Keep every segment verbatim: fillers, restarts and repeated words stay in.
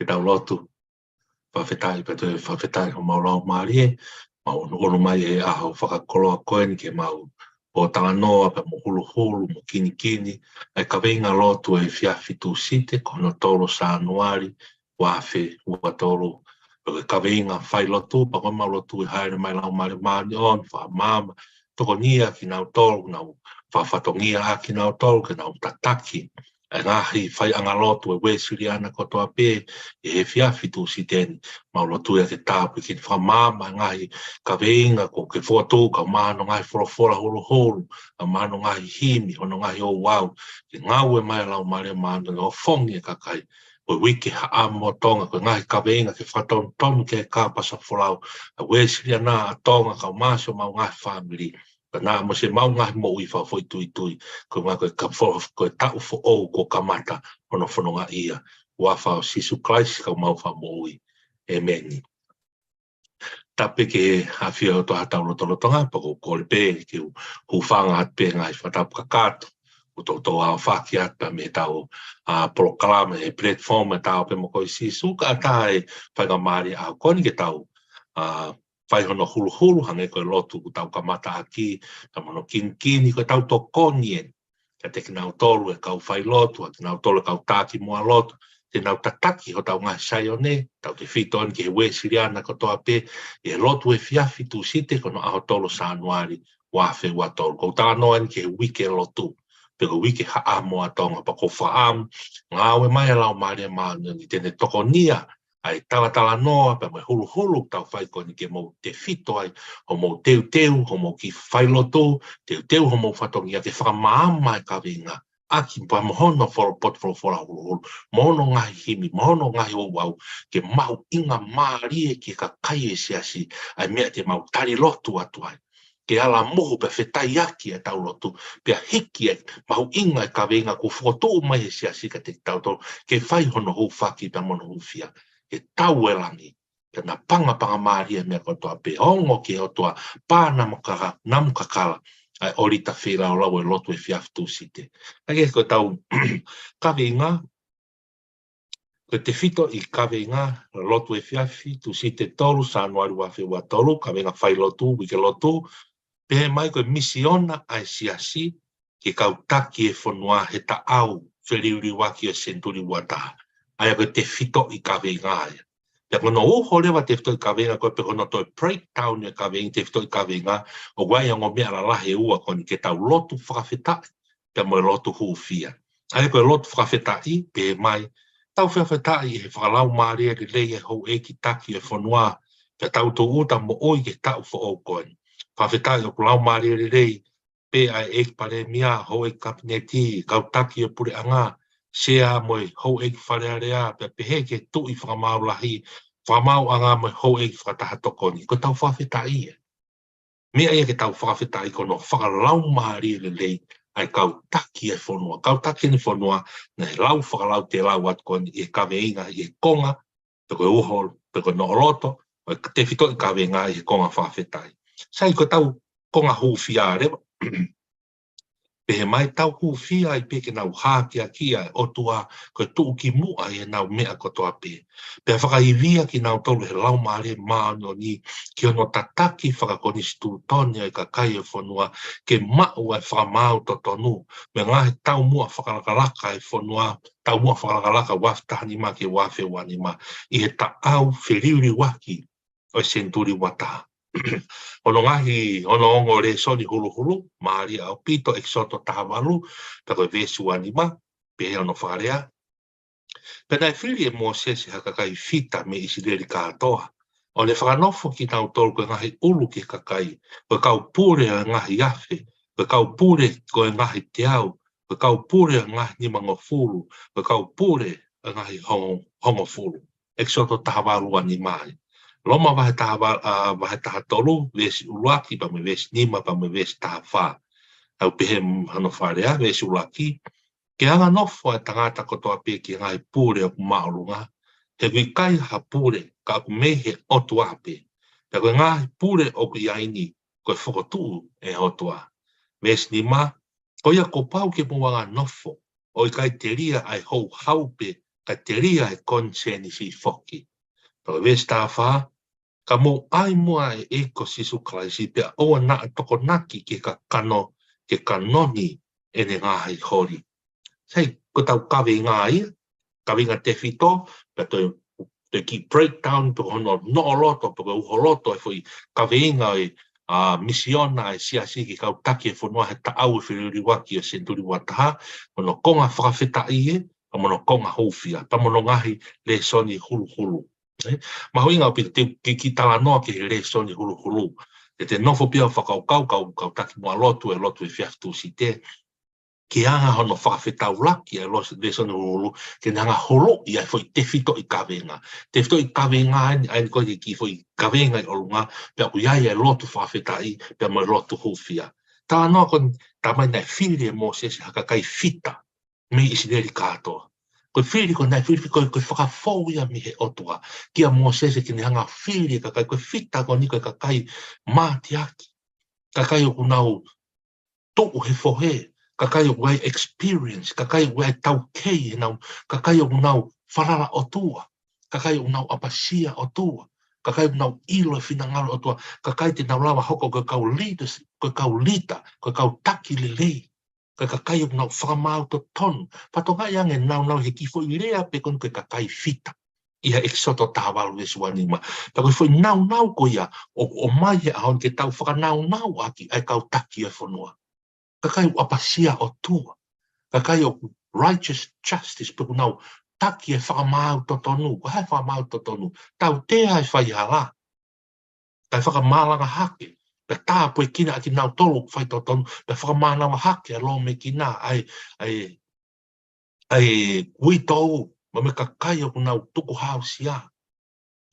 Ke tau lotu. Fakafetaʻi pea toe fakafetaʻi homau laumālie, mau ʻunuʻunu mai he ʻaho fakakoloa ko eni ke mau ō talanoa pea mo huluhulu mo kinikini ʻa e kaveinga lotu ʻo e efiafi Tūsite, ko hono tolu Sānuali, ua afe ua tolu. Pea ko e kaveinga failotu, pea ko ʻemau lotu ʻe hāʻele mai Laumālie Māʻoniʻoni, fakamaama, tokonia kinautolu, nau fakafatongia ʻa kinautolu, ke nau tataki ʻa e ngaahi faiʻanga lotu ʻa e Uēsiliana kotoa pē ʻi he efiafi Tūsite ni. Mau lotu ia ke tāpuekina, fakamaama ʻa e ngaahi kaveinga kuo ke fokotuʻu, kae ʻumaʻā hono ngaahi folofola huluhulu, kae ʻumaʻā hono ngaahi himi, hono ngaahi ouau, ke ngāue mai ʻa e Laumālie Māʻoniʻoni ʻo ofongi e kakai. Ko e uike Haʻamo ʻa Tonga, ko e ngaahi kaveinga ke fakatonutonu ki he kāpasa folau ʻa e Uēsiliana ʻa Tonga, kae ʻumaʻā siʻomau ngaahi fāmili, pea naʻa mo siʻemau ngaahi moʻui fakafoʻituitui, ko e ngaahi ko e ka fo-, ko e taʻu foʻou kuo kamata hono fononga ia. Huafa ʻo Sīsū Kalaisi ko homau Fakamoʻui. ʻĒmeni. Tapu pē ki he ʻafio ʻa e ʻOtua ʻi hotau lotolotonga, pea ʻoku ou kole pē ke u hūfanga atu pē he ngaahi fakatapu kakato, ʻoku toutou aofaki atu pē mei heʻetau, ʻa, polokalama he platform ʻa e Ta Ō Pē Mo Koe Sīsū, kae ʻatā e faingamālie ʻa e ʻaho ko eni ke tau, ʻa, fai hono huluhulu hangē ko e lotu kuo tau kamata ʻaki, pea mo hono kinikini ko ʻetau tokoni eni kiate kinautolu e kau failotu, ʻa kinautolu e kau taki muʻa lotu, te nau tataki hotau ngaahi Saione, tautefito eni ki he Uēsiliana kotoa pē, ʻi he lotu efiafi Tūsite ko hono ʻaho tolu Sānuali, ua afe ua tolu. ʻOku ou talanoa eni ki he uike lotu, pe ko e uike Haʻamo ʻa Tonga, pea ʻoku ou fakaʻamu, ngāue mai ʻa e Laumālie Māʻoniʻoni te ne tokonia ʻa e talatalanoa pea mo e huluhulu ʻoku tau fai ko eni ke mou tefito ai hoʻomou teuteu, hoʻomou kiʻi failotu, teuteu hoʻomou fatongia ke fakamaama e kaveinga ʻaki pea mo hono folo-, potu folofola huluhulu, mo hono ngaahi himi, mo hono ngaahi ouau, ke mahuʻinga mālie ki he kakai e siasi ʻa e meʻa te mau tali lotu atu ai. Ke ala mohu pea fetaiaki ʻetau lotu, pea hiki e mahuʻinga e kaveinga kuo fokotuʻu mai he siasi kiate kitautolu, ke fai hono hūfaki pea mo hono hūfia, ke tau e langi, ke na pangapanga mālie meʻa kotoa pē, ongo ki he ʻOtua, pā namu kaka-, namu kakala ʻa e ʻōlita feilaulau ʻo e lotu efiafi Tūsite. ʻA ia ko ʻetau kaveinga, ko e tefitoʻi kaveinga lotu efiafi Tūsite tolu Sānuali ua afe ua tolu, kaveinga failotu, uike lotu, pehē mai ko e misiona ʻa e siasi ke kau taki e fonua he taʻau feliuliuaki ʻo e senituli ua taha. ʻA ia ko e tefitoʻi kaveinga ia. Pea ko hono uho leva tefitoʻi kaveinga ko ē pe ko hono toe breakdown e kaveinga, tefitoʻi kaveinga, ʻoku ʻi ai e ongo meʻa lalahi ʻe ua ko eni ke tau lotu fakafetaʻi pea mo e lotu hūfia. ʻA ia ko e lotu fakafetaʻi, pehē mai, tau fakafetaʻi he fakalaumālie lelei e houʻeiki taki e fonua, pea tau tūʻuta moʻui ki he taʻu foʻou ko eni. Fakafetaʻi ʻoku laumālie lelei pē ʻa e ʻEiki Palēmia, houʻeiki Kapineti, kau taki e puleʻanga, sea mo e houʻeiki Fale Alea, pea pehē ki he Tuʻi Fakamaau Lahi, Fakamaauʻanga mo e houʻeiki fakataha tokoni. Ko ʻetau fakafetaʻi ia. Meʻa ia ke tau fakafetaʻi ko hono fakalaumālie lelei ʻa e kau taki e fonua. Kau taki eni e fonua, naʻe lau fakalautelau atu ko eni ʻi he kaveinga ʻi he konga, pe ko e uho, pe ko e noʻo loto ʻo e tefitoʻi kaveinga ʻi he konga fakafetaʻi. Sai, ko ʻetau konga hūfia leva. Pehē mai, tau hūfia ai pē ke nau hākeakiʻi ʻa e ʻOtua ko e tuʻukimuʻa ʻi heʻenau meʻa kotoa pē. Pea fakaivia kinautolu ʻe he Laumālie Māʻoniʻoni ki hono tataki fakakonisitūtone ʻa e kakai e fonua ke maʻu ʻa e fakamaau totonu, mo e ngaahi taumuʻa fakalakalaka e fonua, taumuʻa fakalakalaka ua afe taha nima ki he ua afe ua nima, ʻi he taʻau feliuliuaki ʻo e senituli ua taha. Hono ngaahi, hono ongo lēsoni huluhulu, mālie ʻaupito, ʻEkisoto taha valu, pea ko e veesi ua nima, pehē hono fakalea. Pea naʻe fili ʻe Mōsese ha kakai fita mei ʻIsileli kātoa, ʻo ne fakanofo kinautolu ko e ngaahi ʻulu ki he kakai, ko e kau pule ʻo e ngaahi afe, ko e kau pule ko e ngaahi teau, ko e kau pule ʻo e ngaahi nimangofulu, ko e kau pule ʻo e ngaahi hongo-, hongofulu. ʻEkisoto taha valu ua nima ia. Loma vahe taha va-, ʻa, vahe taha tolu, veesi ʻuluaki, pea mo e veesi nima, pea mo e veesi taha fā. ʻOku pehē hono fakalea, veesi ʻuluaki, ke anganofo ʻa e tangata kotoa pē ki he ngaahi pule ʻoku māʻolunga, he ʻoku ʻikai ha pule, ka ʻoku mei he ʻOtua pē. Pea ko e ngaahi pule ʻoku ʻi ai ni, ko e fokotuʻu ʻe he ʻOtua. Veesi nima, ko ia kuo pau ke mou anganofo, ʻo ʻikai telia ʻa e houhau pē kae telia ʻe he konisēnisi foki. Pea ko e veesi taha fā, ka mou ʻai muʻa ʻa e ʻEiki ko Sīsū Kalaisi, pea ʻoua naʻa tokonaki ki he kakano, ke kanoni ʻene ngaahi holi. Sai, ko ʻetau kaveinga ia, kaveinga tefito, pea toe, toe kiʻi breakdown, pe ko hono noʻo loto, pe ko e uho loto, ʻa e foʻi kaveinga ʻo e, ʻa, misiona ʻa e siasi ki he kau taki ʻo e fonua he taʻau ʻo e feliliuaki ʻo e senituli ua taha, ko hono konga fakafetaʻi ē, ka mo hono konga hūfia, pea mo hono ngaahi lēsoni huluhulu. Ē? Mahuʻinga ʻaupito ke, ke kiʻi talanoa ki he lēsoni huluhulu. Te te nofo pē ʻo fakakaukau, kau, kau taki muʻa lotu, ʻa e lotu efiafi Tūsite, ke anga hono fakafetaulaki ʻa e lo-, lēsoni huluhulu, ke ne hanga ʻo holoʻi ʻa e foʻi tefitoʻi kaveinga. Tefitoʻi kaveinga ʻa eni, ʻa eni ko e kiʻi foʻi kaveinga ʻi ʻolunga, pea ʻoku ʻi ai ʻa e lotu fakafetaʻi, pea mo e lotu hūfia. Talanoa ko eni, talamai naʻe fili ʻe Mōsese ha kakai fita mei ʻIsileli kātoa. Ko e fili ko ē naʻe fili, ko e, ko e fakafou ia mei he ʻOtua kia Mōsese ke ne hanga ʻo fili e kakai, ko e fita ko eni ko e kakai mātiaki, kakai ʻoku nau tuʻu he fohe, kakai ʻoku ʻi ai e experience, kakai ʻoku ʻi ai e taukei ʻenau, kakai ʻoku nau falala ʻOtua, kakai ʻoku nau ʻapasia ʻOtua, kakai ʻoku nau ʻilo e finangalo ʻo e ʻOtua, kakai te nau lava ʻo hoko ko e kau leaders, ko e kau lita, ko e kau taki lelei, ko e kakai ʻoku nau fakamaau totonu. Fakatokangaʻi ange ʻenau nāunau he kiʻi foʻi lea pē ko eni ko e kakai fita ʻi he ʻEkisoto taha valu veesi ua nima. Pea ko e foʻi nāunau ko ia ʻoku ʻomai he ʻaho ni ke tau fakanaunauʻaki ʻa e kau taki ʻo e fonua. Kakai ʻoku ʻapasia ʻOtua. Kakai ʻoku righteous justice, pe ʻoku nau taki e fakamaau totonu. Ko e hā e fakamaau totonu? Tautea e faihala, kae fakamalanga hake, pea tāpuekina ʻa kinautolu ʻoku fai totonu, pea fakamanava hake ʻa e lōmekina, ʻa e, ʻa e, ʻa e uitou, mo e kakai ʻoku nau tukuhāusia.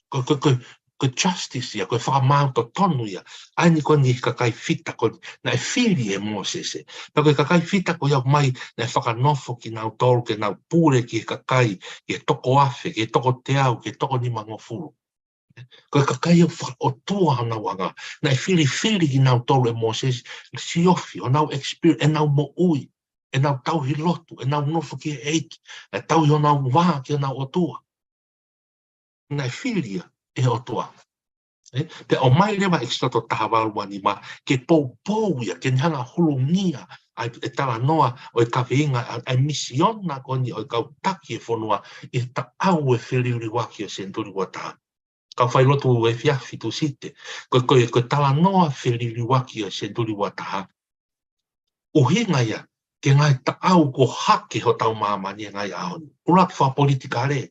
Ko, ko, ko, ko e justice ia, ko e fakamaau totonu ia. ʻA eni ko eni e kakai fita ko eni naʻe fili ʻe Mōsese. Pea ko e kakai fita ko ia ʻoku ʻomai naʻe fakanofo kinautolu ke nau pule ki he kakai, ki he toko afe, ki he toko teau, ki he toko nimangofulu. Ko e kakai ʻoku fakaʻotua honau anga. Naʻe filifili kinautolu ʻe Mōsese, siofi honau experience, ʻenau moʻui, ʻenau tauhi lotu, ʻenau nofo ki he ʻEiki, ʻe tauhi honau vā ki honau ʻOtua. Naʻe fili ia ʻe he ʻOtua. Ē? Pea ʻomai leva ʻEkisoto taha valu ua nima ke poupou ia, ke ne hanga ʻo hulungia ʻa e talanoa ʻo e kaveinga ʻa e, ʻa e misiona ko eni ʻo e kau taki ʻo e fonua ʻi he taʻau ʻo e feliliuaki ʻo e senituli ua taha. Kau failotu efiafi Tūsite, ko e, ko e, ko e talanoa feliliuaki ʻo e senituli ua taha, ʻuhinga ia ki he ngaahi taʻau kuo hake hotau māmani he ngaahi ʻaho ni. ʻUluaki fakapolitikale,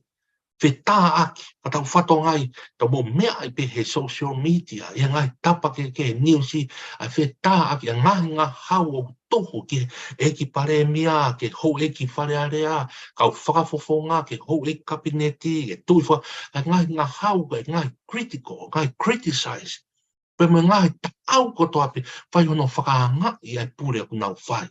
fetāʻaki, ka tau fatongia, tau mo meʻa ai pē he social media, ʻi he ngaahi tapa kehekehe, niusi, ʻa e fetāʻaki, ʻa e ngaahi ngahau ʻoku tuhu ki he ʻEiki Palēmia, ki he houʻeiki Fale Alea, kau fakafofonga, ki he houʻeiki Kapineti, ki he tuʻi fa-, ʻa e ngaahi ngahau, ʻa e ngaahi critical, ngaahi criticize. Pea mo e ngaahi taʻau kotoa pē, fai hono fakaangaʻi ʻa e pule ʻoku nau fai.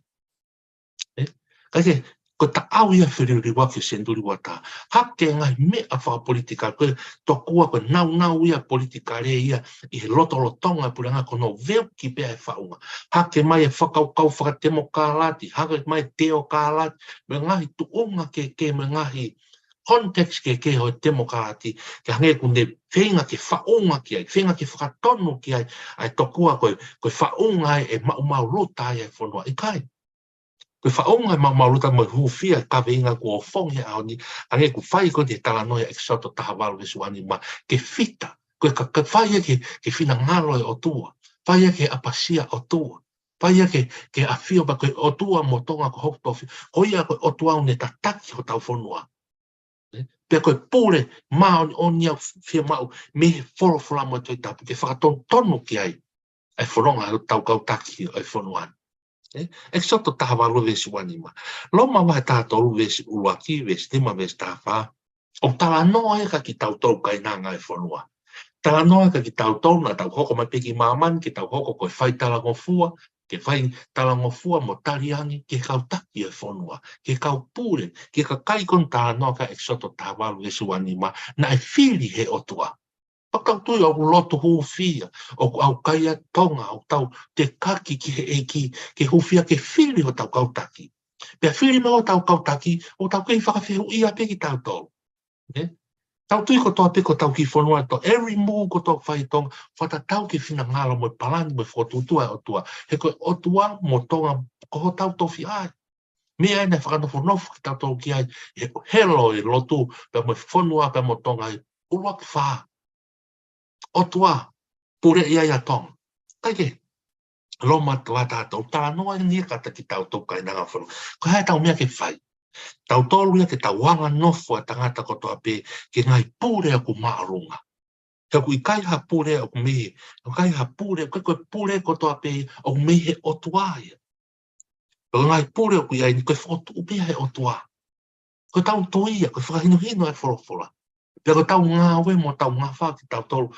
Ē? Ka ke, ko e taʻau ia feliliuaki ʻo e senituli ua taha. Hake ngaahi meʻa fakapolitikale, ko e tokua ko e nāunau ia politikale ia ʻi he lotolotonga ʻo e puleʻanga ko hono veuki pē ʻa e faʻunga. Hake mai e fakakaukau fakatemokalati, hake mai e teokalati, mo e ngaahi tuʻunga kehekehe, mo e ngaahi context kehekehe ʻo e temokalati, ke hangē ʻoku ne feinga ke faʻunga ki ai, feinga ke fakatonu ki ai, ʻa e tokua ko e, ko e faʻunga ē ʻe maʻumaʻuluta ai ʻa e fonua. ʻIkai. Ko e faʻunga ʻe maʻumaʻuluta mo e hūfia, kaveinga kuo ʻofongi he ʻaho ni, hangē ʻoku fai ko eni he talanoa ʻi he ʻEkisoto taha valu veesi ua nima, ke fita, ko e ka, ka fai ia ki he, ki he finangalo ʻo e ʻOtua, fai ia ki he ʻapasia ʻOtua, fai ia ki he, ki he ʻafio pē ko e ʻOtua mo Tonga ko hoku tofi, ko ia ko e ʻOtua ʻoku ne tataki hotau fonua. Ē? Pea ko e pule māʻoniʻoni ʻoku fiemaʻu mei he folofola mo e Tohi Tapu ke fakatonutonu ki ai ʻa e fononga ʻo hotau kau taki ʻo e fonua ni. Ē? ʻEkisoto taha valu veesi ua nima. Loma vahe taha tolu veesi ʻuluaki, veesi nima, veesi taha fā. ʻOku talanoa ia kia kitautolu kainanga ʻo e fonua. Talanoa kia kitautolu naʻa tau hoko mai pē ki māmani, ke tau hoko ko e fai talangofua, ke fai talangofua mo taliangi ki he kau taki ʻo e fonua, ki he kau pule, ki he kakai ko eni talanoa ki ai ʻEkisoto taha valu veesi ua nima, naʻe fili ʻe he ʻOtua. Pea tau tui ʻoku lotu hūfia, ʻoku ʻaukai ʻa Tonga, ʻoku tau tekaki ki he ʻEiki, ke hūfia ke fili hotau kau taki. Pea fili mai ʻo tau kau taki, ʻo tau kei fakafehuʻia pē kitautolu. Ne? Tau tui kotoa pē ko tau kiʻi fonua to every move ko tau fai Tonga, fakatatau ki he finangalo mo e palani mo e fokotuʻutuʻu ʻa e ʻOtua. He ko e ʻOtua mo Tonga ko hotau tofiʻa ia. Meʻa ia naʻe fakanofonofo kitautolu ki ai, he helo e lotu, pea mo e fonua, pea mo Tonga ʻi he ʻuluaki fā. ʻOtua, puleʻi ai ʻa Tonga. Kae kehe, Loma vahe taha tolu, talanoa eni ia kiate kitautolu kainanga fonua. Ko e hā ʻetau meʻa ke fai? Tautolu ia ke tau anganofo ʻa e tangata kotoa pē ki he ngaahi pule ʻoku māʻolunga. He ʻoku ʻikai ha pule ʻoku mei, ʻikai ha pule, ko e, ko e pule kotoa pē ʻoku mei he ʻOtua ia. Ko e ngaahi pule ʻoku ʻi ai ni ko e fokotuʻu pē ʻe he ʻOtua. Ko ʻetau tui ia, ko e fakahinohino ʻa e folofola. Pea ko ʻetau ngāue mo ʻetau ngafa kitautolu,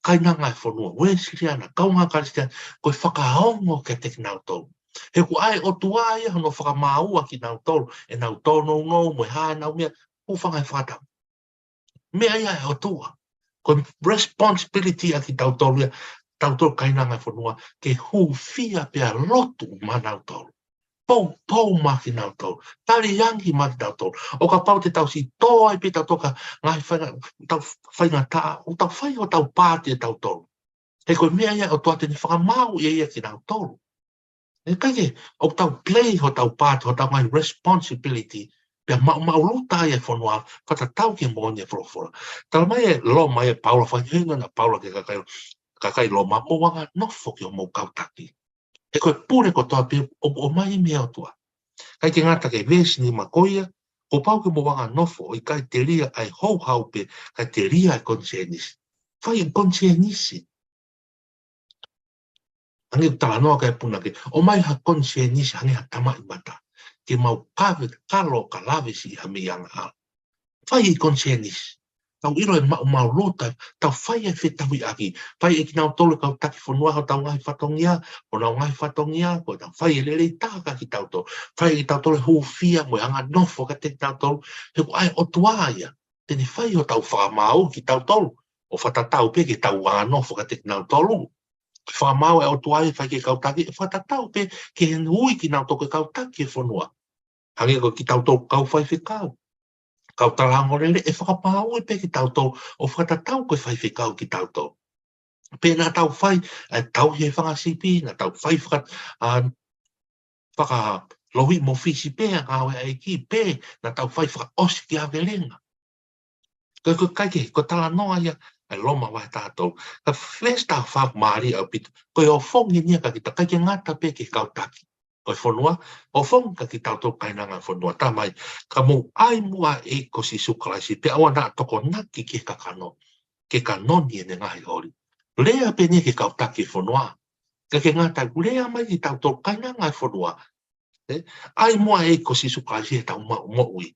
kainanga ʻo e fonua, Uēsiliana, kaungā Kalisitiane, ko e fakaongo kiate kinautolu. He ʻoku ʻa e ʻOtua ia hono fakamāua kinautolu, ʻenau tōnounou, mo e hā ʻenau meʻa, hūfanga he fakatapu. Meʻa ia ʻa e ʻOtua. Ko e responsibility ʻa kitautolu ia, tautolu kainanga ʻo e fonua, ke hūfia pea lotu maʻanautolu. Poupou maʻa kinautolu. Taliangi maʻa kitautolu. ʻO kapau te tau siʻi tō ai pē tautolu ki ha ngaahi fainga-, tau faingataʻa, ʻo tau fai hotau paati ʻe tautolu. He ko e meʻa ia ʻa e ʻOtua te ne fakamaau ia ia kinautolu. ʻE kae kehe, ʻoku tau play hotau part, hotau ngaahi responsibility, pea maʻumaʻuluta ai ʻa e fonua, fakatatau ki he moʻoni ʻa e folofola. Talamai ʻe Loma, ʻe Paula, fakahinohino ʻa Paula ki he kakai, kakai Loma, mou anganofo ki hoʻomou kau taki. He ko e pule kotoa pē ʻoku ʻomai mei he ʻOtua. ʻIkai ke ngata ki he veesi nima ko ia, kuo pau ke mou anganofo ʻo ʻikai telia ʻa e houhau pē, kae telia ʻa e konisēnisi. Fai konisēnisi. Hangē ko e talanoa ki he punake, ʻomai ha konisēnisi hangē ha tamaʻimata, ke mau kave kalo ka lave siʻi ha meʻi angahala. Fai e konisēnisi. Tau ʻilo e maʻumaʻuluta, tau fai e fetauhiʻaki. Fai ʻe kinautolu e kau taki fonua hotau ngaahi fatongia, honau ngaahi fatongia, ko ʻetau fai e lelei taha kiate kitautolu. Fai ʻe kitautolu e hūfia mo e anganofo kiate kitautolu. He ʻoku ʻa e ʻOtua ia te ne fai hotau fakamaau kitautolu, ʻo fakatatau pē ki heʻetau anganofo kiate kinautolu. Fakamaau ʻa e ʻOtua ia ʻe fai ki he kau taki, ʻe fakatatau pē ki he ui kinautolu ko e kau taki ʻo e fonua. Hangē ko kitautolu kau faifekau, kau talaongoongolelei, ʻe fakamaau pē kitautolu, ʻo fakatatau ko e faifekau kitautolu. Pe naʻa tau fai, ʻa e tauhi e fanga sipi, naʻa tau fai faka-, ʻa, fakalouhiʻi mo fisi pē ʻa e ngāue ʻa e ʻEiki, pe naʻa tau fai fakaʻosi ki he ʻavelenga. Ko, ko, ʻikai ke, ko e talanoa ia ʻa e Loma vahe taha tolu. Ka veesi taha fā mālie ʻaupito, ko e ʻofongi eni ia kiate kita, ʻikai ke ngata pē ki he kau taki ʻo e fonua, ʻofongi kiate kitautolu kainanga ʻo e fonua, talamai, ka mou ʻai muʻa ʻa e ʻEiki ko Sīsū Kalaisi, pea ʻoua naʻa tokonaki ki he kakano, ke kanoni ʻene ngaahi holi. Lea pē eni ia ki he kau taki ʻo e fonua. ʻIkai ke ngata ai, lea mai kiate kitautolu kainanga ʻo e fonua. ʻE, ʻai muʻa ʻa e ʻEiki ko Sīsū Kalaisi heʻetau mo-, moʻui.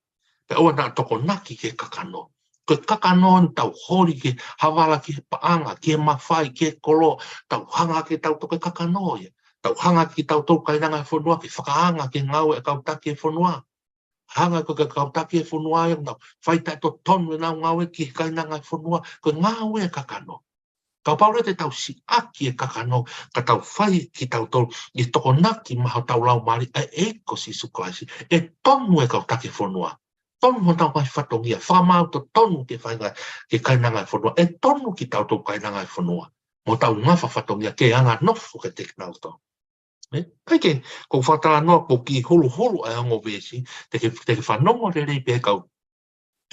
Pea ʻoua naʻa tokonaki ki he kakano. Ko e kakano eni ʻetau holi ki he havala, ki he paʻanga, ki he mafai, ki he kolo, tau hanga ke tau toke kakano ia. Tau hanga kitautolu kainanga ʻo e fonua ke fakaanga ki he ngāue ʻa e kau taki ʻo e fonua. Hanga ko e kau taki ʻo e fonua ia, nau fai taʻetotonu ʻenau ngāue ki he kainanga ʻo e fonua, ko e ngāue ʻa e kakano. Kapau leva te tau siʻaki e kakano, ka tau fai kitautolu ʻi he tokonaki maʻa hotau laumālie ʻa e ʻEiki ko Sīsū Kalaisi, ʻe tonu e kau taki ʻo e fonua. Tonu hotau ngaahi fatongia, fakamaau totonu ke fai ngāue ki he kainanga ʻo e fonua, ʻe tonu kitautolu kainanga ʻo e fonua. Mo hotau ngafa fatongia ke anganofo kiate kinautolu. ʻE, ʻikai ke, ko e fakatalanoa, ko e kiʻi huluhulu ʻa e ongo veesi, te ke, te ke fanongo lelei pē kau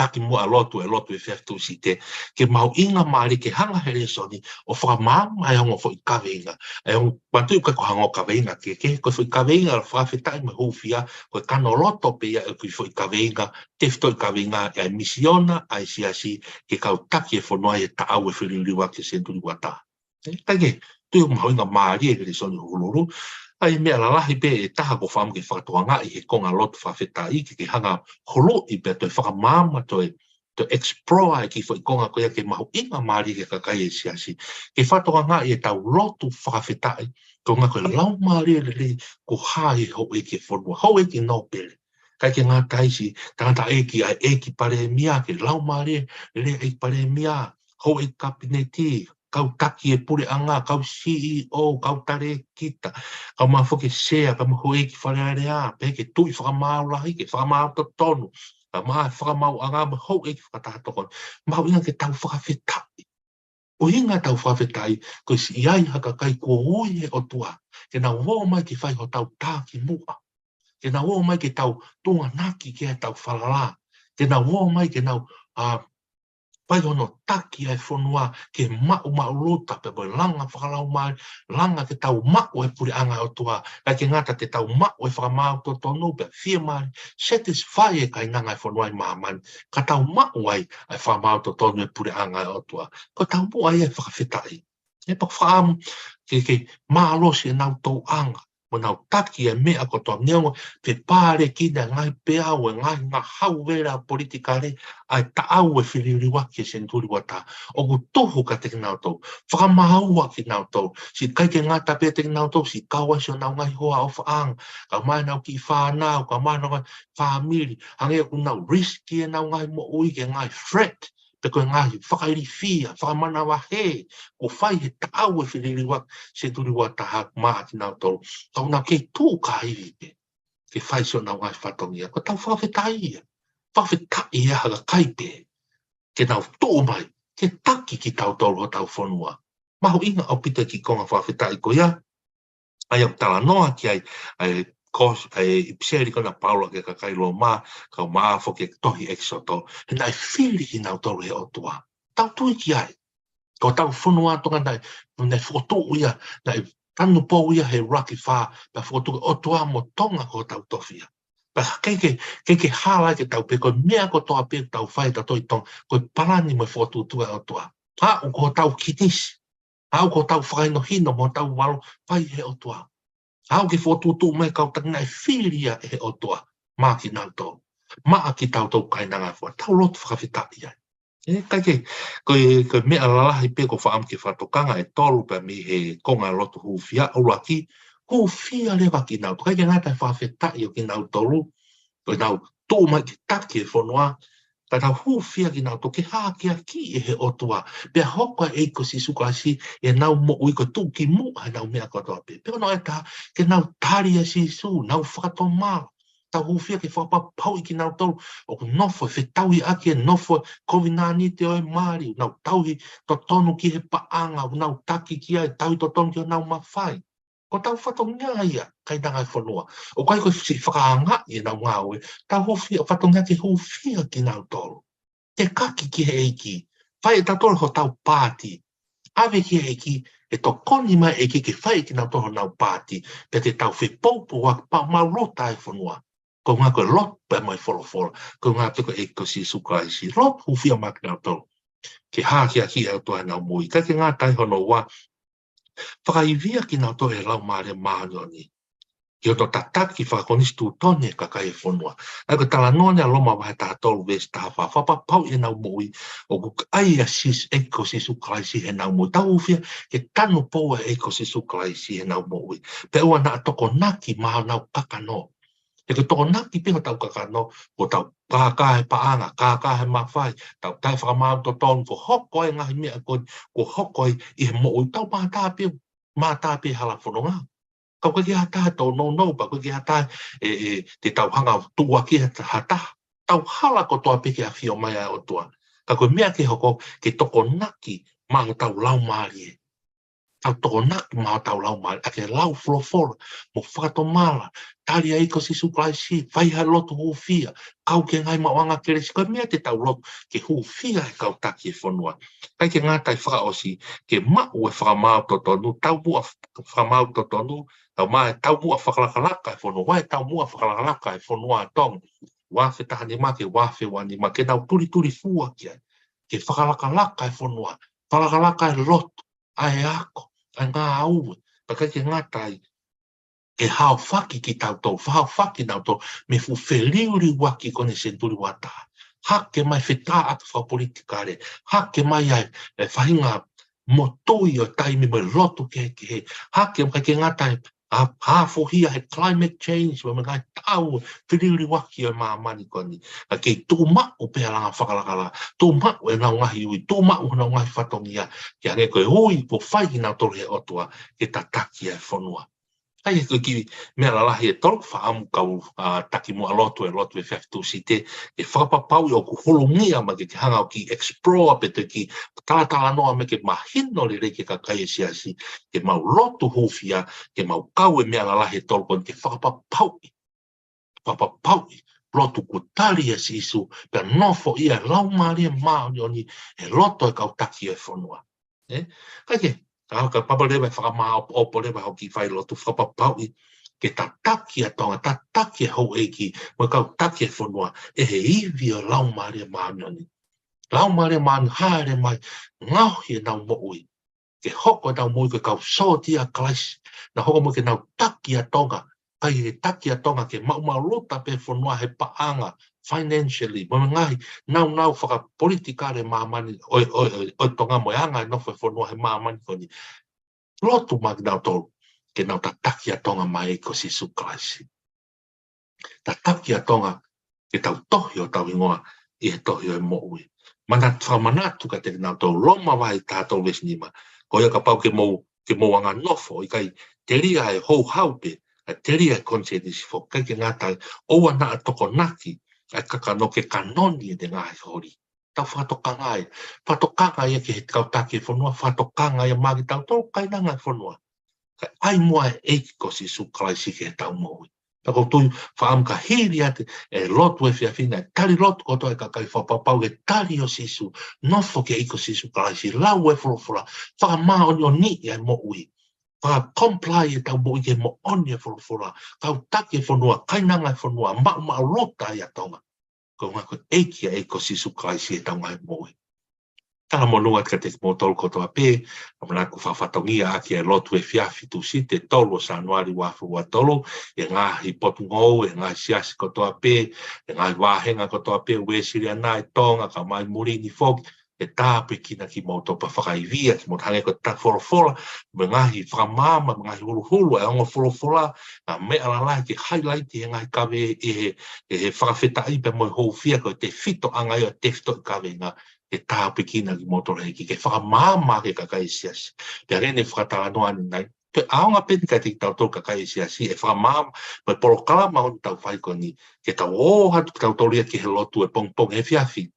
taki muʻa lotu, ʻa e lotu ʻa e efiafi Tūsite, ke mahuʻinga mālie ke hanga he lēsoni ʻo fakamaama ʻa e ongo foʻi kaveinga. ʻA e ongo, manatuʻi ʻoku ʻikai ko ha ongo kaveinga kehekehe, ko e foʻi kaveinga ʻo e fakafetaʻi mo e hūfia, ko e kanoloto pē ia ʻo e kiʻi foʻi kaveinga, tefitoʻi kaveinga ʻa e misiona ʻa e siasi ki he kau taki ʻo e fonua ʻi he taʻau ʻo e feliliuaki ʻo e senituli ua taha. ʻE, ʻikai ke, tui ʻoku mahuʻinga mālie e lēsoni huluhulu. ʻA e meʻa lalahi pē ʻe taha ʻoku ou fakaʻamu ke fakatokangaʻi he konga lotu fakafetaʻi, ke, ke hanga huluʻi pea toe fakamaama, toe, toe explore e kiʻi foʻi konga ko ia ke mahuʻinga mālie ki he kakai ʻo e siasi. Ke fakatokangaʻi ʻetau lotu fakafetaʻi, ko e ngaahi ko e laumālie lelei kuo hā ʻi he houʻeiki ʻo e fonua, houʻeiki nōpele. ʻIkai ke ngata ai, siʻi tangataʻeiki ʻa e ʻEiki Palēmia, ki he laumālie lelei ʻEiki Palēmia, houʻeiki Kapineti, kau taki e puleʻanga, kau C E O, kau talēkita, kau mafoke sea, kau mahoʻeiki Fale Alea, pehē ki he tuʻi fakamaau lahi, ki he fakamaau totonu, kau maʻa e fakamaauʻanga mo e houʻeiki fakataha tokoni. Mahuʻinga ke tau fakafetaʻi. ʻUhinga ʻetau fakafetaʻi, ko e siʻi ai ha kakai kuo ui ʻe he ʻOtua ke nau ō mai ke fai hotau takimuʻa, ke nau ō mai ke tau tuʻunga ʻaki ki heʻetau falala, ke nau ō mai ke nau, ā, fai hono taki ʻa e fonua ke maʻumaʻuluta pea mo e langa fakalaumālie, langa ke tau maʻu e puleʻanga ʻo e ʻOtua, ʻikai ke ngata te tau maʻu e fakamaau totonu pea fiemālie, satisfy e kainanga ʻo e fonua ʻi māmani, ka tau maʻu ai ʻa e fakamaau totonu e puleʻanga ʻo e ʻOtua. Ko e taumuʻa ia e fakafetaʻi. ʻE pea ko e fakaʻamu ke, ke mālohi ʻenau tōʻonga, mo nau taki e meʻa kotoa neongo pe pale ki he ngaahi peau, e ngaahi ngahau vela politikale, ʻa e taʻau e feliliuaki e senituli ua taha. ʻOku tuhu kiate kinautolu, fakamāua kinautolu, siʻi ʻikai ke ngata pē kiate kinautolu, siʻi kau ai siʻonau ngaahi hoa ʻofaʻanga, kau mai ʻenau kiʻi fānau, kau mai ʻenau ngaahi fāmili, hangē ʻoku nau risk ʻenau ngaahi moʻui ki he ngaahi threat, pe ko e ngaahi fakailifia, fakamanavahē, kuo fai he taʻau e feliliuaki senituli ua taha maʻa kinautolu. Ka ʻoku nau kei tuʻu ka ivi pē ke fai siʻonau ngaahi fatongia. Ko ʻetau fakafetaʻi ia. Fakafetaʻi ia ha kakai pē ke nau tuʻu mai ke taki kitautolu hotau fonua. Mahuʻinga ʻaupito e kiʻi konga fakafetaʻi ko ia. ʻA ia ʻoku talanoa ki ai, ʻa e kos-, ʻa e ʻipiseli ko ena ʻa Paula ki he kakai Loma, kau maʻa foki e tohi ʻEkisoto, he naʻe fili kinautolu ʻe he ʻOtua. Tau tui ki ai. Ko hotau fonua Tonga naʻe, naʻe fokotuʻu ia, naʻe tanupou ia he ʻuluaki fā, pea fokotuʻu ʻe he ʻOtua mo Tonga ko hotau tofiʻa. Pea ʻikai ke, ʻikai ke hala ke tau pehē ko e meʻa kotoa pē ʻoku tau fai ʻe tautolu ʻi Tonga, ko e palani mo e fokotuʻutuʻu ʻa e ʻOtua. Aʻu ko hotau kinisi, aʻu ko hotau fakahinohino mo hotau valovaʻe ʻe he ʻOtua. Aʻu ki he fokotuʻutuʻu mai e kau taki naʻe fili ia ʻe he ʻOtua maʻa kinautolu, maʻa kitautolu kainanga fonua. Tau lotu fakafetaʻi ai. ʻE, ʻikai ke, ko e, ko e meʻa lalahi pē ʻoku ou fakaʻamu ke fakatokanga ʻe tolu pē mei he konga lotu hūfia. ʻUluaki, hūfia leva kinautolu. ʻIkai ke ngata he fakafetaʻi ʻo kinautolu, ko ʻenau tuʻu mai ke taki e fonua, ka tau hūfia kinautolu ke hākeakiʻi ʻe he ʻOtua, pea hoko ʻa e ʻEiki ko Sīsū Kalaisi ʻi heʻenau moʻui ko e tuʻukimuʻa ʻenau meʻa kotoa pē. Pea ko hono ʻe taha, ke nau tali ʻa Sīsū, nau fakatomala, tau hūfia ke fakapapauʻi kinautolu ʻoku nofo e fetauhiʻaki, e nofo e kovinānite ʻo e mali, nau tauhi totonu ki he paʻanga, nau taki ki ai, tauhi totonu ki honau mafai. Ko hotau fatongia ia, kainanga e fonua. ʻOku ʻikai ko e siʻi fakaangaʻi ʻenau ngāue, tau hūfia, fatongia ke hūfia kinautolu. Ke taki ki he ʻEiki, fai ʻe tautolu hotau paati. ʻAve ki he ʻEiki, ʻe tokoni mai e ʻEiki ke fai ʻe kinautolu honau paati, pea te tau fepoupouaki pea maʻumaʻuluta e fonua. Ko e ʻuhinga ko e lotu pea mo e folofola, ko e ʻuhinga pē ko e ʻEiki ko Sīsū Kalaisi. Lotu hūfia maʻa kinautolu ke hākeakiʻi ʻe he ʻOtua ʻenau moʻui. ʻIkai ke ngata ai, hono ua, fakaivia kinautolu ʻe he Laumālie Māʻoniʻoni ʻi hono tataki fakakonisitūtone e kakai e fonua. ʻA ia ko e talanoa ʻeni ʻa Loma vahe taha tolu veesi taha fā, fakapapauʻi ʻenau moʻui ʻoku ʻi ai ʻa Sīsū, ʻEiki ko Sīsū Kalaisi heʻenau moʻui. Tau hūfia ke tanupou ʻa e ʻEiki ko Sīsū Kalaisi heʻenau moʻui. Pea ʻoua naʻa tokonaki maʻa honau kakano. He ko e tokonaki pē hotau kakano, ko ʻetau kākā he paʻanga, kākā he mafai, tau taʻe fakamaau totonu, kuo hoko ai e ngaahi meʻa ko ē, kuo hoko ai ʻi he moʻui, tau mātā pē, mātā pē hala fononga. Ka ʻoku ʻikai ke ʻi ai ha taha tōnounou, pea ʻoku ʻikai ke ʻi ai ha taha ʻe, ʻe, te tau hanga ʻo tuʻuaki ha taha. Tau hala kotoa pē ki he ʻafio mai ʻa e ʻOtua. Ka ko e meʻa ke hoko, ke tokonaki maʻa hotau laumālie. Tau tokonaki maʻa hotau laumālie ʻaki e lau folofola, mo fakatomala, tali ʻa e ʻEiki ko Sīsū Kalaisi, fai ha lotu hūfia, kau ki he ngaahi maʻuʻanga kelesi, ko e meʻa te tau lotu ke hūfia e kau taki e fonua. ʻIkai ke ngata ai, fakaʻosi, ke maʻu e fakamaau totonu, taumuʻa fakamaau totonu, tau maʻu e taumuʻa fakalakalaka e fonua, ʻa e taumuʻa fakalakalaka e fonua ʻa Tonga. Ua afe taha nima ki he ua afe ua nima, ke nau tulitulifua ki ai. Ke fakalakalaka e fonua, fakalakalaka e lotu, ʻa e ako, ʻa e ngāue, pea ʻikai ke ngata ai, ke haofaki kitautolu, fakahaofaki kinautolu mei he fuʻu feliuliuaki ko eni e senituli ua taha. Hake mai e fetāʻaki fakapolitikale, hake mai ʻa e, e faʻahinga motuʻa ʻo e taimi mo e lotu kehekehe, hake mai, ʻikai ke ngata ai, ʻa, ʻa fuhia he climate change, mo e ngaahi tau filiuliuaki ʻo e māmani ko eni. Ka kei tuʻu maʻu pē ʻa e langa fakalakalaka, tuʻu maʻu ʻenau ngaahi ui, tuʻu maʻu ʻenau ngaahi fatongia, ke hangē ko e ui kuo fai kinautolu ʻe he ʻOtua, ke tataki ʻa e fonua. ʻA ia ko e kiʻi meʻa lalahi ʻe tolu ʻoku ou fakaʻamu ke u, ʻa, taki muʻa lotu ʻi he lotu efiafi Tūsite, ke fakapapauʻi ʻoku hulungia mai ke, ke hanga ʻo kiʻi explore pe toe kiʻi talatalanoa mai ke mahino lelei ki he kakai ʻo e siasi, ke mau lotu hūfia, ke mau kau he meʻa lalahi ʻe tolu ko eni ke fakapapauʻi. Fakapapauʻi, lotu kuo tali ʻe Sīsū, pea nofoʻia ʻe he Laumālie Māʻoniʻoni ʻi he loto ʻo e kau taki ʻo e fonua. ʻE? Kae kehe, ka, ka papa leva ʻe fakamāʻopoʻopo leva hoʻo kiʻi fai lotu, fakapapauʻi ke tataki ʻa Tonga, tataki ʻa e houʻeiki, mo e kau taki ʻo e fonua, ʻe he ivi ʻo e Laumālie Māʻoniʻoni. Laumālie Māʻoniʻoni hāʻele mai, ngaohi ʻenau moʻui. Ke hoko ʻenau moʻui ko e kau sōtia ʻa Kalaisi. Nau hoko mai ke nau taki ʻa Tonga. Kae ke taki ʻa Tonga ke maʻumaʻuluta pē fonua he paʻanga, financially, mo e ngaahi naunau fakapolitikale ʻo e māmani ʻo, ʻo, ʻo, ʻo Tonga mo e anga e nofo ʻo e fonua he māmani ko eni. Lotu mai kinautolu, ke nau tataki ʻa Tonga maʻa e ʻEiki ko Sīsū Kalaisi. Tataki ʻa Tonga, ke tau tohi hotau hingoa ʻi he tohi ʻo e moʻui. Mana, fakamanatu kiate kinautolu, Loma vahe taha tolu veesi nima, ko ia kapau ke mou, ke mou anganofo, ʻikai telia ʻa e houhau pē, kae telia ʻa e konisēnisi foki, ʻikai ke ngata ai, ʻoua naʻa tokonaki ʻa e kakano ke kanoni ʻene ngaahi holi. Tau fakatokanga ai. Fakatokanga ia ki he kau taki ʻo e fonua, fakatokanga ia maʻa kitautolu kainanga ʻo e fonua. Kae ʻai muʻa e ʻEiki ko Sīsū Kalaisi ki heʻetau moʻui. Pea ʻoku ou tui, fakaʻamu ka hili atu e lotu efiafi ni, tali lotu kotoa e kakai, fakapapau ke tali ʻo Sīsū, nofo ki he ʻEiki ko Sīsū Kalaisi, lau e folofola, fakamāʻoniʻoniʻi ʻa e moʻui. Faka-comply ʻetau moʻui ki he moʻoni ʻo e folofola, kau taki ʻo e fonua, kainanga ʻo e fonua, maʻumaʻuluta ai ʻa Tonga. Ko e ʻuhinga ko e ʻEiki ʻa e ʻEiki ko Sīsū Kalaisi ʻi heʻetau ngaahi moʻui. Talamonū atu kiate kimoutolu kotoa pē, ʻamanaki ke fakafatongia ʻaki e lotu efiafi Tūsite tolu ʻo Sānuali ua afe ua tolu, ʻi he ngaahi potungāue, ʻi he ngaahi siasi kotoa pē, ʻi he ngaahi vāhenga kotoa pē, Uēsiliana ʻi Tonga, kae ʻumaʻā muli ni foki, ke tāpuekina kimoutolu pea fakaivia kimoutolu hangē ko e ta folofola, mo e ngaahi fakamaama, mo e ngaahi huluhulu, ʻa e ongo folofola, ʻa e meʻa lalahi ke highlight ʻi he ngaahi kaveinga, ʻi he, ʻi he fakafetaʻi pea mo e hūfia ko e tefitoʻanga ia ʻo e tefitoʻi kaveinga, ke tāpuekina kimoutolu ʻe he ʻEiki, ke fakamaama ki he kakai ʻo e siasi. Pea hangē ne fakatalanoa ʻanenai, ko e ʻaonga pē eni kiate kitautolu kakai ʻo e siasi, ʻe fakamaama, mo e polokalama ʻoku tau fai ko eni, ke tau ō atu kitautolu ia ki he lotu ʻi he pongipongi efiafi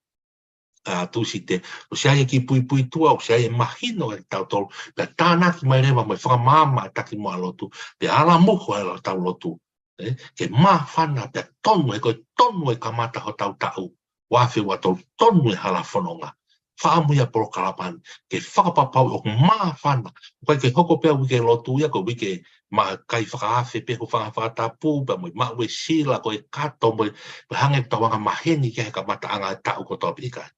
ʻa Tūsite, ʻosi ʻi ai e kiʻi puipuituʻa, ʻosi ʻi ai e mahino kiate kitautolu, pea tānaki mai leva mo e fakamaama ʻa e taki muʻa lotu, pea ala muhu ʻa hotau lotu. ʻE, ke māfana pea tonu, he ko e tonu e kamata hotau taʻu, ua afe ua tolu, tonu e hala fononga. Fakaʻamu ia polokalama ni, ke fakapapauʻi ʻoku māfana, ʻoku ʻikai ke hoko pē ʻa e uike lotu ia ko e uike ma kai fakaafe pē, hūfanga he fakatapu, pea mo e maʻu e sila, ko e kato mo e, mo e hangē ʻetau anga maheni ki he kamataʻanga e taʻu kotoa pē, ʻikai.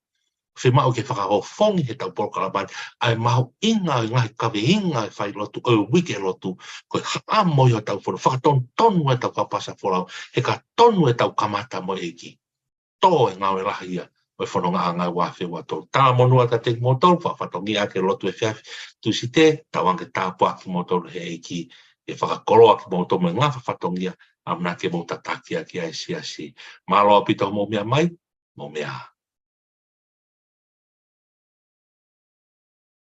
Fiemaʻu ke fakafofongi heʻetau polokalama ni ʻa e mahuʻinga ʻo e ngaahi kaveinga ʻo e failotu ʻo e uike lotu, ko e haʻamo ia ʻo ʻetau fono, fakatonutonu ʻetau kapasa folau, he ka tonu ʻetau kamata mo e ʻEiki. Tō e ngāue lahi ia ʻo e fonongaʻanga ʻi he ua afe ua tolu. Talamonū atu kiate kimoutolu, fakafatongia ʻaki e lotu efiafi Tūsite, tauange ke tāpuakiʻi kimoutolu ʻe he ʻEiki, ke fakakoloa kimoutolu mo e ngafa fatongia, ʻamanaki ke mou tataki ʻaki ʻa e siasi. Mālō ʻaupito hoʻomou meʻa mai, mou meʻa ā.